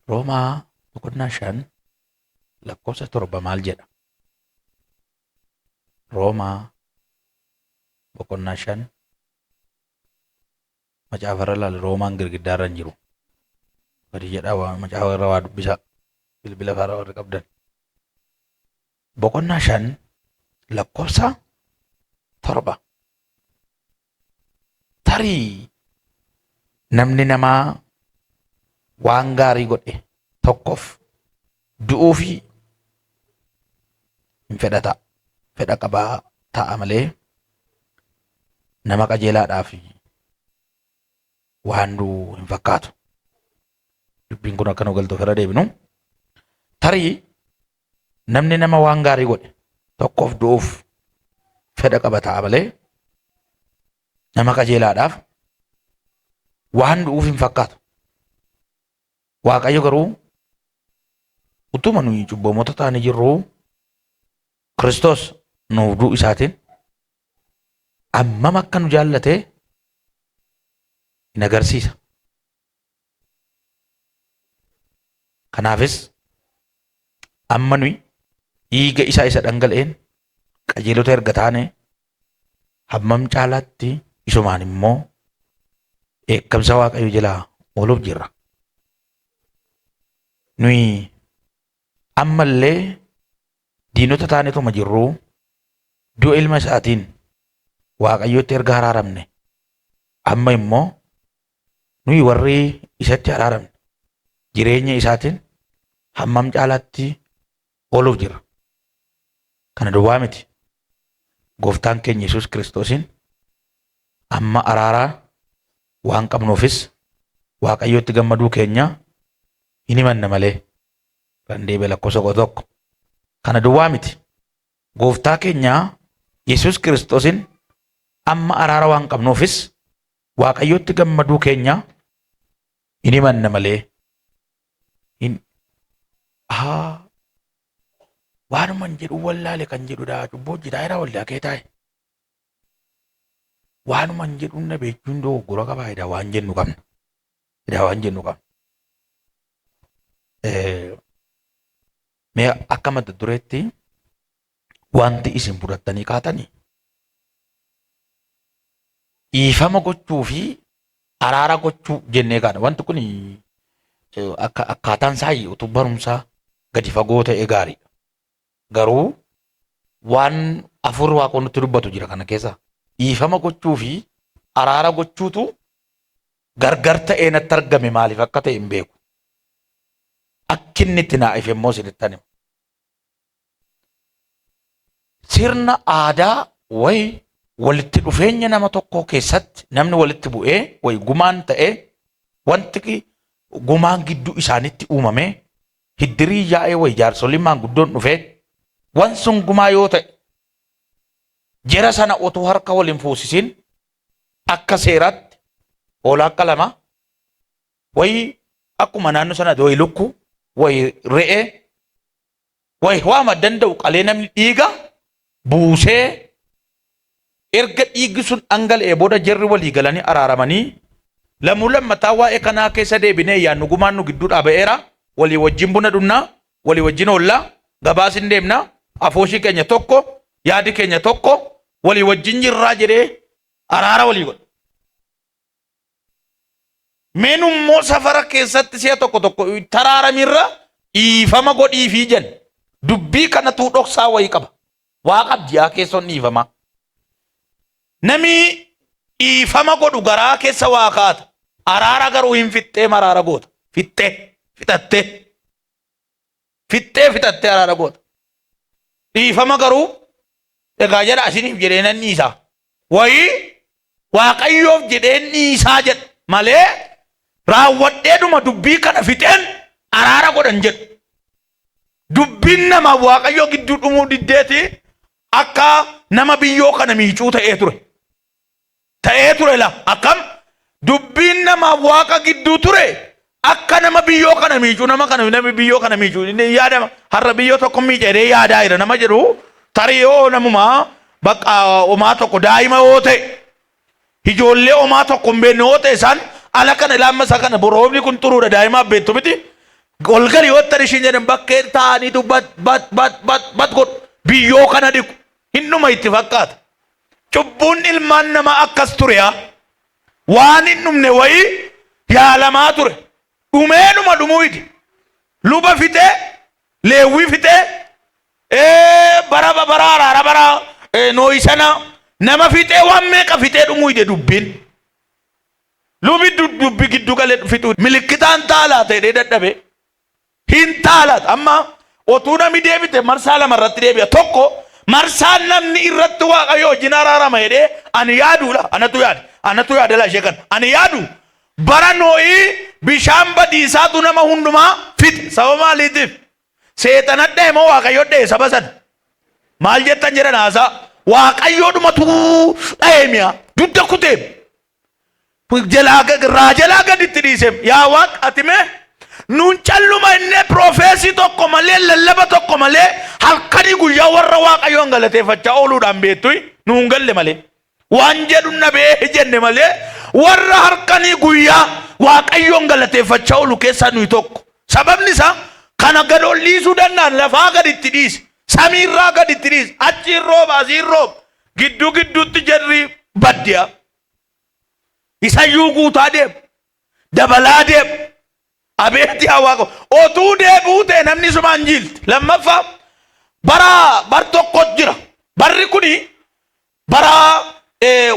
Roomaa boqonnaa 5 lakkoofsa 7 maal jedha? Roomaa boqonnaa 5 macaafa irra ilaali Roomaan girgiddaa irra hin jiru. Gadi jedhaa waa macaafa irra waa dubbisaa. Bilbila faara warri qabdan. Boqonnaa 5 lakkoofsa 7. Tarii namni namaa waan gaarii godhe tokkoof du'uufi hin fedhata. Fedha qabaa ta'a malee nama qajeelaadhaaf waan du'u hin fakkaatu. Dubbiin kun akka nu galtuuf irra deebinu. Tarii Namni nama waan gaarii godhe tokkoof du'uuf fedha qaba ta'a malee nama qajeelaadhaaf waan du'uuf hin fakkaatu. Waaqayyo garuu utuma nuyi cubbamoota taanee jirruu Kiristoos nuuf du'uu isaatiin ammam akka nu jaallate hin agarsiisa. Kanaafis amma nuyi dhiiga isaa isa dhangala'een qajeelota erga taane hammam caalaatti isumaan immoo dheekkamsa Waaqayyo jalaa ooluuf jirra. Nuyi ammallee diinota taanetuma jirruu du'a ilma isaatiin Waaqayyotti erga araaramne amma immoo Nuyi warri isatti araaramne jireenya isaatiin hammam caalaatti ooluuf jirra. Kana duwwaa miti. Gooftaan keenya Yesuus Kiristoosiin amma araaraa waan qabnuufis Waaqayyootti gammaduu keenya hin himanna malee. Irran deebi'a lakkoofsa 11. Kana duwwaa miti. Gooftaa keenya Yesuus Kiristoosiin amma araara waan qabnuufis Waaqayyotti gammaduu keenya hin himanna malee hin haa waanuman jedhu wallaale kan jedhudha cubbuu hojjetaa jira waldaa kee taa'e. Waanuman jedhuun na beechuun dogoggora qabaa jedha waan jennu qabna. Jedha waan jennu qabna. Mee akka mata dureetti wanti isin fudhattanii kaatanii dhiifama gochuu fi araara gochuu jennee kaana. Wanti kun akka akkaataan isaa utuu barumsa gadi fagoo ta'e gaariidha. Garuu waan hafuurri waaqoo nutti dubbatu jira kana keessa. Dhiifama gochuu fi araara gochuutu gargar ta'ee natti argame maaliif akka ta'e hin beeku. Akki inni itti naa ife immoo isinittan hima. Sirna aadaa wayi walitti dhufeenya nama tokkoo keessatti namni walitti bu'ee wayi gumaan ta'ee wanti gumaan gidduu isaanitti uumamee hiddirii yaa'ee wayi jaarsoliin maanguddoon dhufee wan sun gumaa yoo ta'e jera sana otuu harka wal hin fuusisin akka seeraatti hoolaa akka lama wayi akkuma naannoo sanaatti wayi lukku wayi re'ee wayi waama danda'u qalee namni dhiiga buusee erga dhiiggi sun dhangala'ee booda jarri walii galanii araaramanii lamuu lammataa waa'ee kanaa keessa deebinee yaannu gumaan nu gidduu dhaaba'eera walii wajjin buna dhunnaa walii wajjin oollaa gabaas hin deemna afooshii keenya tokko yaadi keenya tokko walii wajjin jirraa jedhee araara walii godha. Mee nummoo safara keessatti si'a tokko tokko taraaramirra dhiifama godhiifii jenna. Dubbii kanatuu dhoksaa wayii qaba. Waa qabdi yaa keessoon dhiifamaa. Namni dhiifama godhu garaa keessa waa kaata. Araara garuu hin fixxee maraara goota. Fixxee fixattee. Fixxee fixattee araara goota. Dhiifama garuu egaa jedha isiniif jedhee nan dhiisa. Wayii Waaqayyoof jedheen dhiisaa jedha malee raawwadheedhuma dubbii kana fixeen araara godhan jedhu. Dubbiin namaaf Waaqayyoo gidduu dhumuu diddeeti akka nama biyyoo kana miicuu ta'ee ture. Ta'ee ture la akkam dubbiin namaaf Waaqa gidduu ture akka nama biyyoo kana miicuu nama kana namni biyyoo kana miicuu inni yaadama har'a biyyoo tokko miica jedhee yaadaa jira nama jedhu tarii yoo namuma bakka omaa tokko daa'ima yoo ta'e ijoollee omaa tokko hin beekne yoo ta'e isaan ala kana ilaamma isaa kana roobni kun xuruudha daa'imaaf beektu miti Ol gali yoo jettan ishiin jedhan bakkee taa'aniitu bat bat bat bat bat godhu. Biyyoo kana dhiqu. Hin dhuma itti fakkaata. Cubbuun ilmaan namaa akkas ture yaa. Waan hin dhumne wayii yaalamaa ture. Dhumee dhuma dhumuu idi. Luba fixee, Leewwii fixee, bara bara araara bara Noohi sana nama fixee waan meeqa fixee dhumuu ide dubbiin. Lubi dubbi giddu galee fixuu milikkitaan taalaa ta'ee dadhabe. Hin taalaat amma otuu namni deebite marsaa lama irratti deebi'a. Tokko marsaan namni irratti Waaqayyo wajjin araarama jedhee ani yaaduudha. Anatu yaade. Anatu yaade laa ishee kana. Ani yaadu bara Nohii bishaan badiisaatu nama hundumaa fixe. Sababa maaliitiif? Seexana dha'e moo Waaqayyo dha'e saba sana? Maal jettan jedhan haasaa? Waaqayyoodhumatu dha'e mi'a. Dugda kuteem. Jalaa irraa jalaa gaditti dhiiseem. Yaa Waaq ati mee nuun calluma innee piroofeesii tokko malee lallaba tokko malee halkanii guyyaa warra Waaqayyoon galateeffachaa ooluudhaan beektu nuun galle malee. Waan jedhu nabee jenne malee warra halkanii guyyaa Waaqayyoon galateeffachaa oolu keessaa nuyi tokko. Sababni isaa kana gad ol dhiisuu danda'an lafaa gaditti dhiise. Samiirraa gaditti dhiise. Achiin rooba asiin rooba. Gidduu gidduutti jarri baddiya. Isayyuu guutaa deema. Dabalaa deema. Abeet yaa Waaqa. Otuu deebi'uu ta'e namni sumaan jiilti. Lammaffaa bara bar tokko jira. Barri kuni bara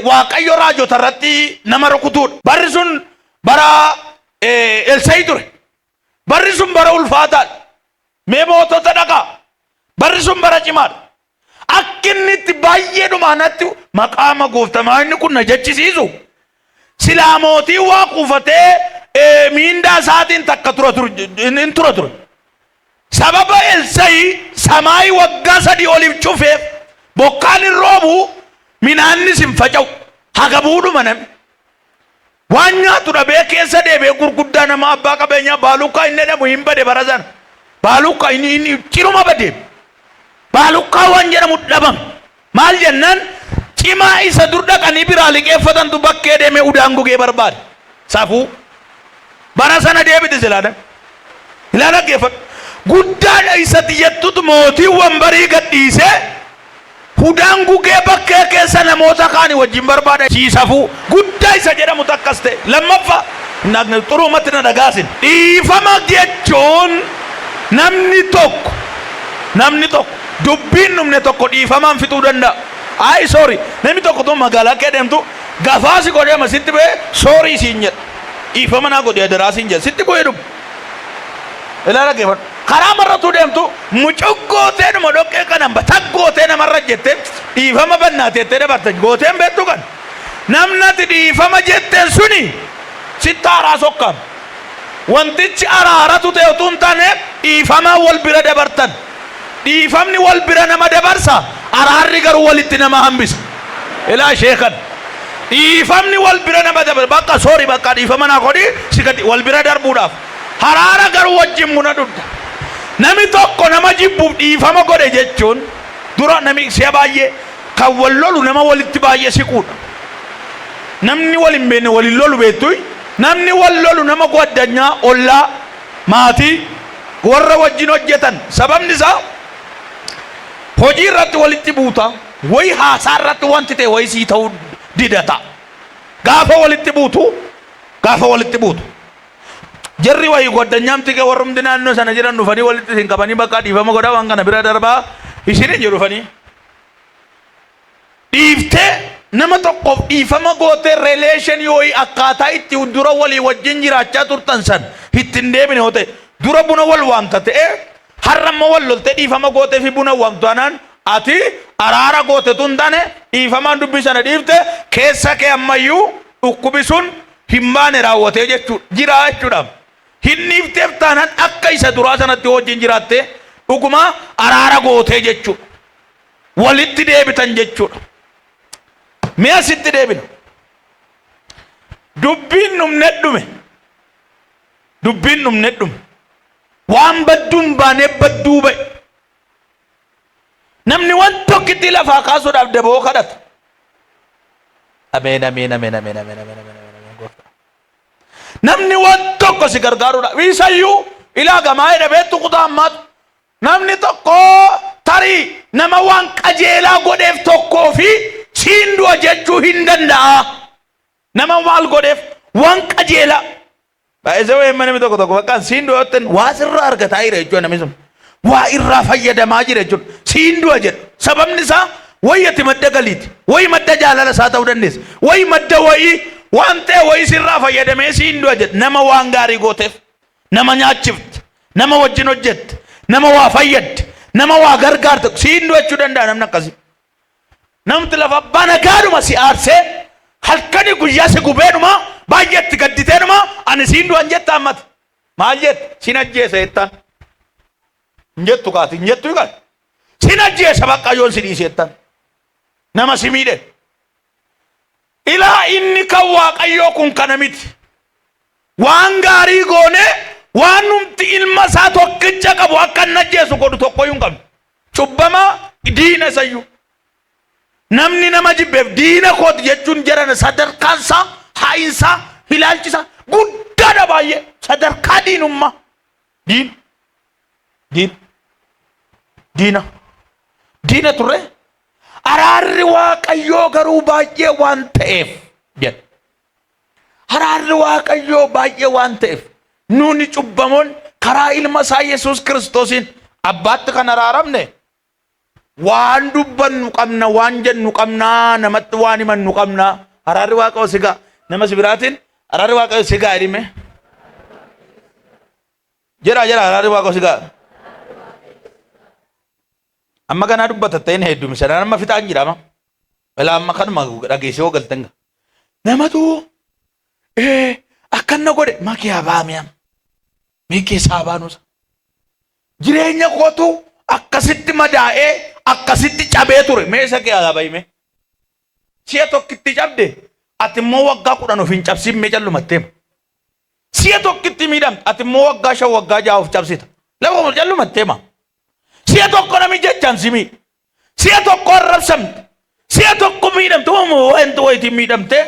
Waaqayyo raajota irratti nama rukutuudha. Barri sun bara Elsaa'i ture. Barri sun bara ulfaataadha. Mee mootota dhaqaa. Barri sun bara cimaadha. Akka inni itti baay'ee dhumaa natti maqaama gooftamaa inni kun na jechisiisu. Silaa mootiin waa kuufatee miindaa isaatiin takka tura ture hin tura ture. Sababa Elsa'i samaayii waggaa 3 oliif cufeef bokkaan hin roobu minaannis hin faca'u. Hagabuudhuma namni. Waan nyaatu dhabee keessa deebi'ee gurguddaa nama abbaa qabeenyaa baalukkaa inni jedhamu hin bade bara sana. Baalukkaa inni inni ciruma bade. Baalukkaa waan jedhamu dhabame. Maal jennaan cimaa isa dur dhaqanii biraa liqeeffatantu bakkee deemee udaan gugee barbaade. Safuu. Bara sana deebite silaa namni. Ilaa dhaggeeffadhu. Guddaadha isatti jettutu mootiin wambarii gadhiisee Hudaan gugee bakkee keessa namoota kaani wajjin barbaada. Sii safuu guddaa isa jedhamutu akkas ta'e. Lammaffaa, xuruumatti na dhagaasin. Dhiifama jechuun namni tokko namni tokko dubbii hin dhumne tokko dhiifamaan fixuu danda'a. Ayi sorry namni tokko tun magaalaa kee deemtu gafaa si godhee ama sitti bu'ee sorry siin jedha. Dhiifama naa godhi adaraa siin jedha. Sitti bu'ee dhumu. Ilaa dhaggeeffadhu. Karaa marratuu deemtu mucuq gootee dhuma dhoqqee kana batak gootee namarra jettee dhiifama bannaati jettee dabarta gooteen beektu kan. Namni ati dhiifama jetteen suni sitti haaraa sokkaam. Wantichi araaratu ta'e utuu hin taane dhiifamaan wal bira dabartan. Dhiifamni wal bira nama dabarsa, araarri garuu walitti nama hambisa. Ilaa ishee kana. Dhiifamni wal bira nama dabarsa. Bakka sorry bakka dhiifama naa godhi si gadi wal bira darbuudhaaf. Haraara garuu wajjin buna dhugda. Nami tokko nama jibbuuf dhiifama godhe jechuun dura nami si'a baay'ee kan wal lolu nama walitti baay'ee siquudha. Namni wal hin beekne wal hin lolu beektu. Namni wal lolu nama gwaddanyaa, ollaa, maatii, warra wajjin hojjetan. Sababni isaa hojii irratti walitti buuta, wayi haasaa irratti wanti ta'e wayi sii ta'uu dida ta'a. Gaafa walitti buutu, gaafa walitti buutu. Jarri wayii goddanyaamti kee warrumti naannoo sana jiran dhufanii walitti isin qabanii bakka dhiifama godhaa waan kana bira darbaa isin hin jiru dhufanii. Dhiiftee nama tokkoof dhiifama gootee relation yooyi akkaataa itti dura walii wajjin jiraachaa turtan san itti hin deebine yoo ta'e dura buna wal waamta ta'e har'a immoo wal loltee dhiifama gootee fi buna waamtu taanaan ati araara goote tun taane dhiifamaan dubbii sana dhiifte keessa kee ammayyuu dhukkubi sun hin baane raawwatee jechuudha. Jira jechuudha. Hin dhiifteef taanaan akka isa duraa sanatti wajjin jiraatte dhuguma araara gootee jechuudha. Walitti deebitan jechuudha. Mee asitti deebina. Dubbiin dhumne dhume. Dubbiin dhumne dhume. Waan badduun baanee badduu ba'e. Namni waan tokkitti lafaa kaasuudhaaf daboo kadhata. Ameen ameen ameen ameen ameen ameen ameen ameen ameen gooftaa. Namni waan tokko si gargaaruudhaaf isayyuu Ilaa gamaa jedha beektu kutaa ammaatu. Namni tokko tarii nama waan qajeelaa godheef tokkoo fi siin du'a jechuu hin danda'a. Nama maal godheef? Waan qajeelaa. Baay'isee wayii namni tokko tokko bakka siin du'a jettan waa sirraa argataa jira jechuudha namni sun. Waa irraa fayyadamaa jira jechuudha. Siin du'a jedha. Sababni isaa wayi ati madda galiiti. Wayi madda jaalala isaa ta'uu dandeessa. Wayi madda wayii waan ta'e wayii sirraa fayyadamee siin du'a jedha. Nama waan gaarii gooteef. Nama nyaachifte. Nama wajjin hojjette. Nama waa fayyadde. Nama waa gargaarte. Siin du'a jechuu danda'a namni akkasii. Namti lafa abbaa nagaadhuma si aarsee halkanii guyyaa si gubeedhuma baay'ee itti gadditeedhuma ani siin du'an jetta ammati. Maal jette? Sin ajjeesa jettaan. Hin jettu kaati hin jettu kaati. Sin ajjeesa bakka yoon si dhiise jettaan. Nama si miidhe. Ilaa inni kan Waaqayyoo kun kana miti. Waan gaarii goonee waan numti ilma isaa tokkicha qabu akka inni ajjeesu godhu tokkoyyuu hin qabnu. Cubbamaa diina isayyuu. Namni nama jibbeef diina kooti jechuun jarana sadarkaan isaa, haa'insaa, ilaalchi isaa guddaadha baay'ee. Sadarkaa diinummaa. Diina. Diina. Diina. Diina turre. Araarri Waaqayyoo garuu baay'ee waan ta'eef jedha. Araarri Waaqayyoo baay'ee waan ta'eef nuuni cubbamoon karaa ilma isaa Yesuus Kiristoosiin abbaatti kan araaramne waan dubbannu qabna, waan jennu qabna, namatti waan himannu qabna. Araarri Waaqayyoo si ga'a. Nama si biraatiin araarri Waaqayyoo si ga'a jedhime. Jedha jedha araarri Waaqayyoo si ga'a. Amma ganaa dubbata ta'in heddumi sanaan amma fixaan jira amma. Ilaa amma kanuma dhageessee hoo galtan. Namatu akkan na godhe makee haa mi'am. Mee keessaa baanusa. Jireenya kootu akkasitti madaa'ee akkasitti cabee ture. Mee isa kee haa bahime. Si'a tokkitti cabde ati immoo waggaa 10 of hin cabsiin mee callumattee. Si'a tokkitti miidhamte ati immoo waggaa 5 waggaa 6 of cabsita. Lafa callumattee ma. Si'a tokko nami jechaan si miidhe. Si'a tokko arrabsamte. Si'a tokko miidhamte. Uumama wanti wayitiin miidhamte.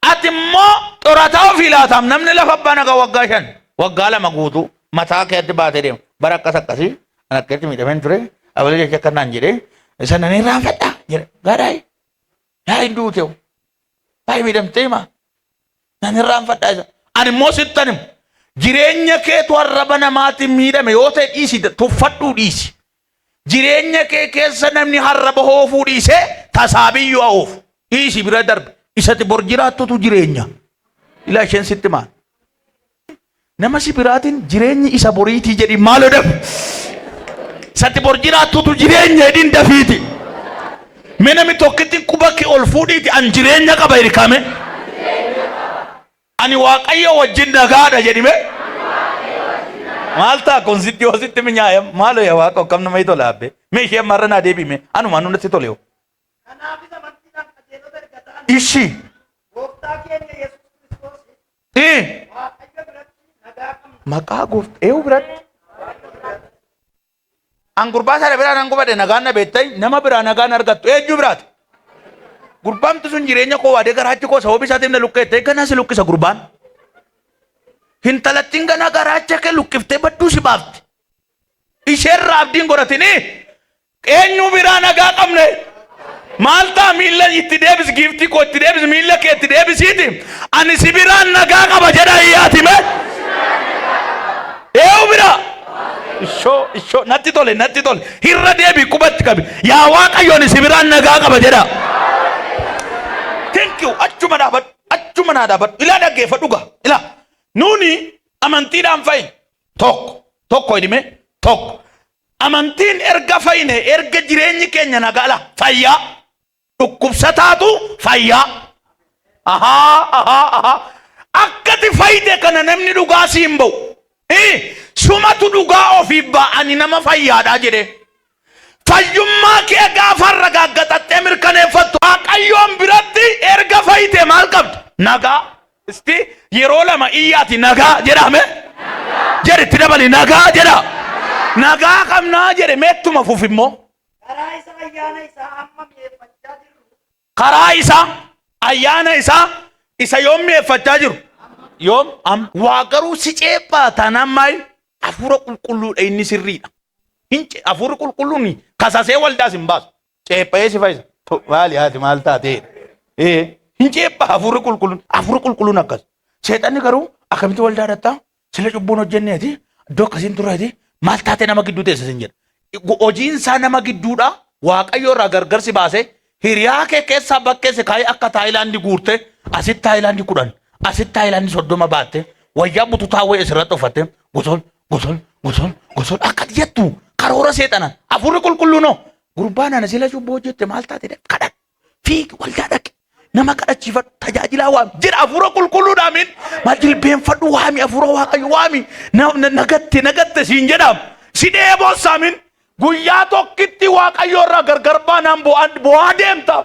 Ati immoo xorataa ofii laataam namni lafa abbaa nagaa waggaa 5 waggaa 2 guutuu mataa keetti baatee deema. Bara akkas akkasii an akkatti miidhameen ture. Abalee jecha akka naan jedhee isa nan irraanfadha jedhe. Gaadhaa yaa hin duuteewu. Baay'ee miidhamtee himaa. Nan irraanfadhaa isa. Ani immoo sittan himu. Jireenya keetu arraba namaatiin miidhame yoo ta'e dhiisi tuffadhuu dhiisi. Jireenya kee keessa namni arraba hoofuu dhiisee tasaa biyyoo haa oofu. Dhiisi bira darbe. Isati bor jiraattutu jireenya. Ilaa isheen sitti maal? Nama si biraatiin jireenyi isa boriitii jedhi maaloo dafi. Isatti bor jiraattutu jireenya jedhin dafiiti. Mee namni tokkitti quba kee ol fuudhiiti an jireenya qaba jedhi kame. Ani Waaqayyo wajjin nagaadha jedhi mee. Maal ta'a kun sitti yoo sitti minyaa'e maaloo yaa Waaqa akkam nama tola abbe. Mee ishee ammarra naa deebi'ime anuma anu natti tole. Kanaafis amantiidhaan qajeelota erga ta'an Ishii. gooftaa keenya Yesuus Kiristoos Ii. Waaqayyo biratti nagaa qabna. Maqaa gooftaa eewu biratti. An gurbaa sana biraa nan gubadhe nagaan na beektai nama biraa nagaan argattu eenyu biraati. Gurbaamti sun jireenya koo waadee garaachi koo sababa isaatiin na lukkeette ganaa si lukkisa gurbaan. Hintalattiin ganaa garaacha kee lukkiftee badduu si baafti. Isheerraa abdiin godhatinii Eenyu biraa nagaa qabne? Maal ta'a miilla itti deebis giiftii koo itti deebis miilla kee itti deebisiiti. Ani si biraan nagaa qaba jedha iyyaati mee. Eewu biraa? Ishoo ishoo natti tole natti tole hirra deebi qubatti qabi yaa Waaqayyo ani si biraan nagaa qaba jedha. Thank you achuma dhaabadhu achuma naa dhaabadhu ilaa dhaggeeffadhu gaa ilaa nuuni amantiidhaan fayyine tokko tokko jedhime tokko Amantiin erga fayyine erga jireenyi keenya nagaala fayyaa dhukkubsataatu fayyaa. Ahaa ahaa ahaa akkati fayyite kana namni dhugaa si hin ba'u. Sumatu dhugaa ofiif ba'a ani nama fayyaadha jedhee. Fayyummaa kee gaafa ragaaggaxaxxee mirkaneeffattu Waaqayyoon biratti erga fayyite maal qabda? Nagaa. Isti yeroo lama iyyaati nagaa jedhame. Jedhi itti dabali nagaa jedha. Nagaa qabnaa jedhe meettuma fufi immoo. Karaa isa ayyaana isaa amma mi'eeffachaa jirru Karaa isaa ayyaana isaa isa yoom mi'eeffachaa jiru? Yoom? Am. Waa garuu si ceephaa taanaan maal? Hafuura qulqulluudha inni sirriidha. Hin ce- Hafuurri qulqulluun kasasee waldaas hin baasu. Ceepha'ee si fayyisa. To, Maali haati maal taatee? Ee, hin ceepha hafuurri qulqulluun. Hafuurri qulqulluun akkas. Seexanni garuu akkamitti waldaa dhattaa? Sila cubbuun hojjenneeti iddoo akkasiin turreeti maal taatee nama gidduu teessa sin jedha. Hojiin isaa nama gidduudha. Waaqayyo irraa gargar si baasee hiriyaa kee keessaa bakkee si kaa'ee akka Taayilaandii guurte asitti Taayilaandii 10 asitti Taayilaandii 30 baatte wayyaa bututaa wayii asirratti uffatte gosol gosol gosol gosol akka jettu karoora seexana. Hafuurri qulqulluunoo gurbaan ana sila cubbuu hojjette maal taate kadhadhu. Fiigi waldaa dhaqi. Nama kadhachiifadhu tajaajilaa waami. Jedha hafuura qulqulluudhaan min maal jilbeenfadhu waami hafuura waaqayyo waami. Nagatte nagatte siin jedhaam. Si dheebossaa min guyyaa tokkitti waaqayyo irraa gargar baanaan bu'aa deemta.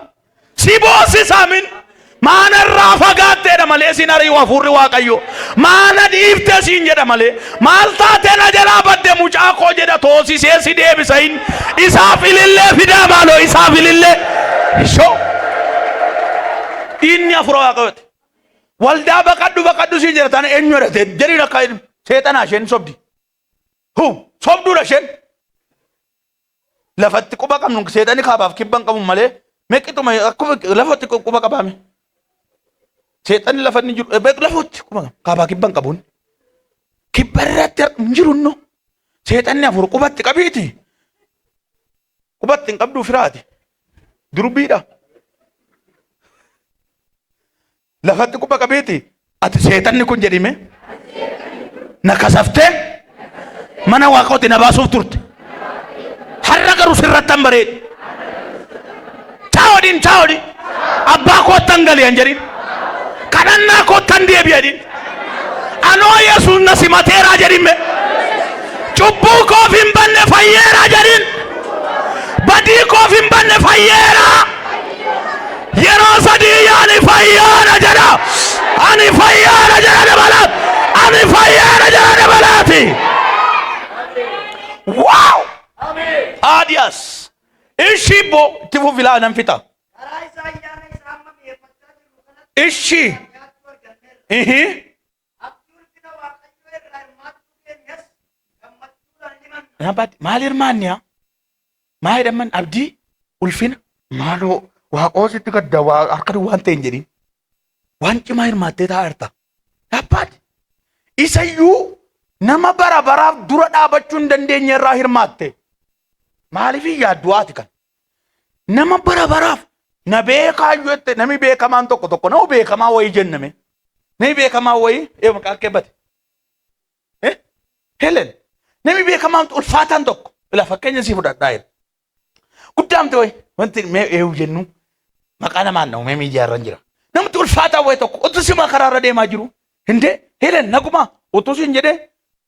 Si boosisaa min maana irraa fagaatteedha malee siin ari'u hafuurri waaqayyo. Maana dhiiftee siin jedha malee maal taatee na jalaa badde mucaa koo jedha toosisee si deebisa hin isaaf ilillee fidaa maaloo isaaf ilillee. Ishoo. Inni hafuura waaqayyooti. Waldaa baqadhu baqadhu siin jedha taana eenyu jedhate jedhiin akka seexanaa isheen sobdi. Hu sobduudha isheen. Lafatti quba qabnu seexanni kaabaaf kibba hin qabu malee meeqixuma akkuma lafatti quba qabaame. Seexanni lafa inni jiru lafatti quba qaba. Kaabaa kibba hin qabuun. Kibba irratti hin jiru inno. Seexanni afur qubatti qabiiti. Qubatti hin qabduu firaati. Durbiidha. Lafatti quba qabeeti ati seexanni kun jedhime na kasaftee mana waaqootti na baasuuf turte. Har'a garuu sirrattan bareedhe. Taa'odin taa'odin abbaa koottan gali an jedhin. Kadhannaa koottan deebi'a jedhin. Anoo Yesuus na simateeraa jedhin mee. Cubbuu koof hin banne fayyeeraa jedhin. Badii koof hin banne fayyeeraa. Yeroo sadii ani fayyaadha jedha. Ani fayyaadha jedha dabalaat. Ani fayyaadha jedha dabalaati. Waaw! Haadiyas. Ishii boo itti fufilaa nan fixa. Karaa isaa ayyaana isaa amma mi'eeffachaa jirru kanatti Ishii. nyaachuu arganneerra. Ihii. Abdii ulfina Waaqayyoo irraa hirmaachuu keenyas gammachuudhaan ni himanna. Nabaati maal hirmaanni haa? Maa jedhaman abdii ulfina maaloo waaqoo sitti gadda waa harka duwwaan ta'e hin jedhin. Waan cimaa hirmaattee taa'aa jirta. Dhaabbaati. Isayyuu nama bara baraaf dura dhaabachuu hin dandeenye irraa hirmaatte. Maaliif hin yaaddu haati kan? Nama bara baraaf na beekaayyuu jette namni beekamaan tokko tokko nama beekamaa wayii jenname. Namni beekamaa wayii ee maqaa kee bate. Eh? Helen namni beekamaan ulfaataan tokko ila fakkeenya sii fudhadhaa jira. Guddaamte wayi wanti mee eewu jennu maqaa namaan dha'u mee miidiyaa irra jira. Namni ulfaataa wayi tokko utuu simaa karaa irra deemaa jiru hindee Helen nagumaa utuu siin jedhee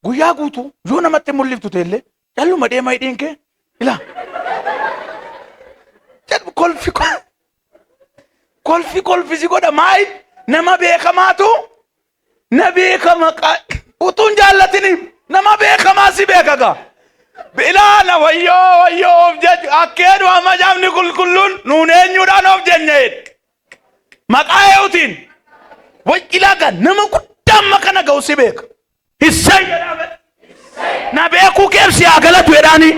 guyyaa guutuu yoo namatti mul'iftu ta'ellee calluma deemaa hidhiin kee ila. Jedhu kolfi kolfi kolfi si godha maal nama beekamaatu Na beeka maqaa utuun jaallatini nama beekamaa si beeka gaa. Ilaala wayyoo wayyoo of jechu akkeedu amma jaamni qulqulluun nuun eenyuudhaan of jenya jedhe. Maqaa eeyutiin way ilaaga nama guddaa amma kana ga'u si beeka. Hissay jedhaa fedha. Na beekuu keef si haa galatu jedhaanii.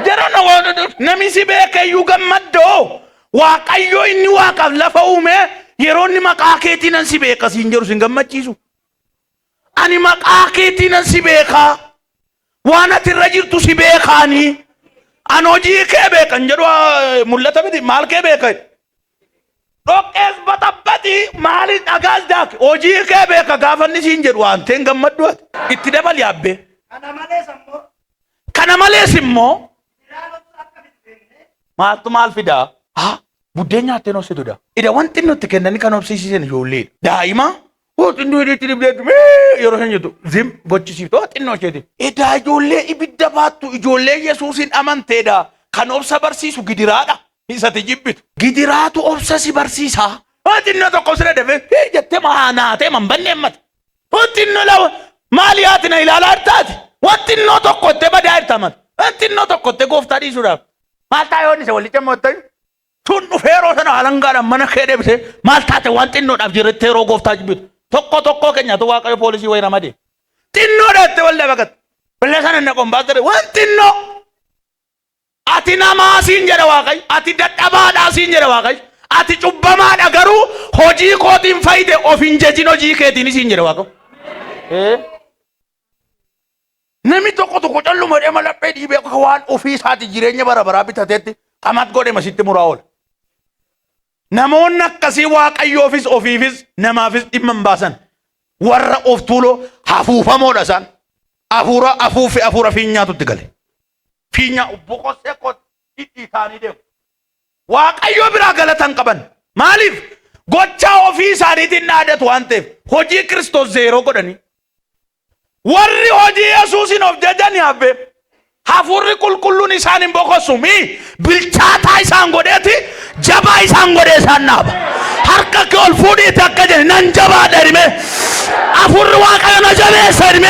Jedhan namni si beeka iyyuu gammaddoo. Waaqayyo inni waaqaaf lafa uume yeroo inni maqaa keetii nan si beeka siin jedhu sin gammachiisu. Ani maqaa keetii nan si beeka. Waan ati irra jirtu si beekaanii. An hojii kee beekan jedhu mul'ata miti maal kee beeka. Dhoqqees baxabbati maali dhagaas daaki hojii kee beeka gaafa inni siin jedhu waan ta'een gammaddu ati. Itti dabali abbee. Kana malees ammoo Kana malees immoo gidiraan obsa akka fidu beeknee maaltu maal fidaa? Haa buddeen nyaattee obsitu da. Ida wanti nutti kennanii kan obsiisisan ijoolleedha. Daa'ima hoo xinnoo isheetti dibdee mee yeroo isheen jettu zim gochisiiftu hoo xinnoo isheeti. Edaa ijoollee ibidda baattu ijoollee Yesuusin amanteedha. Kan obsa barsiisu gidiraadha. Isati jibbitu. Gidiraatu obsa si barsiisa. Hoo xinnoo tokko sira dafee hii jettee maa naatee man bannee mata. Hoo xinnoo lawa maali haati na ilaalaa jirtaati. Waan xinnoo tokko ittee badaa jirta mata. Waan xinnoo tokko ittee gooftaa dhiisuudhaaf. Maal ta'a yoon isa walitti moottan tun dhufee yeroo sana alangaadhaan mana kee deebisee maal taate waan xinnoodhaaf jirrettee yeroo gooftaa jibbitu. Tokko tokkoo keenyaatu waaqayyo poolisii wayi ramade. Xinnoodha jettee waldaa baqatte. Waldaa sana hin dhaqoon baastare waan xinnoo. Ati namaa siin jedha Waaqayyo. Ati dadhabaadhaa siin jedha Waaqayyo. Ati cubbamaadha garuu hojii kootiin fayyite of hin jejin hojii keetiin siin jedha Waaqayyo. Namni tokko tokko calluma jedhee malaphee dhiibee akka waan ofii isaati jireenya bara baraa bitateetti qamat godhe masitti muraa oola. Namoonni akkasii Waaqayyoofis ofiifis namaafis dhimma hin baasan. Warra of tuuloo hafuufamoodha isaan. Hafuura afuufi hafuura fiinyaatu itti gale. Fiinyaa boqossee koo dhidhiitaanii deemu. Waaqayyo biraa galata hin qaban. Maaliif? Gochaa ofii isaaniitiin dhaadatu waan ta'eef hojii Kiristoos zeeroo godhanii. Warri hojii Yesuusin of jajan yaabbe hafuurri qulqulluun isaan hin bokossu mii bilchaataa isaan godheeti jabaa isaan godhee isaan dhaaba. Harka kee ol fuudhiiti akka jedhe nan jabaadha jedhime. Hafuurri Waaqayyo na jabeessa jedhime.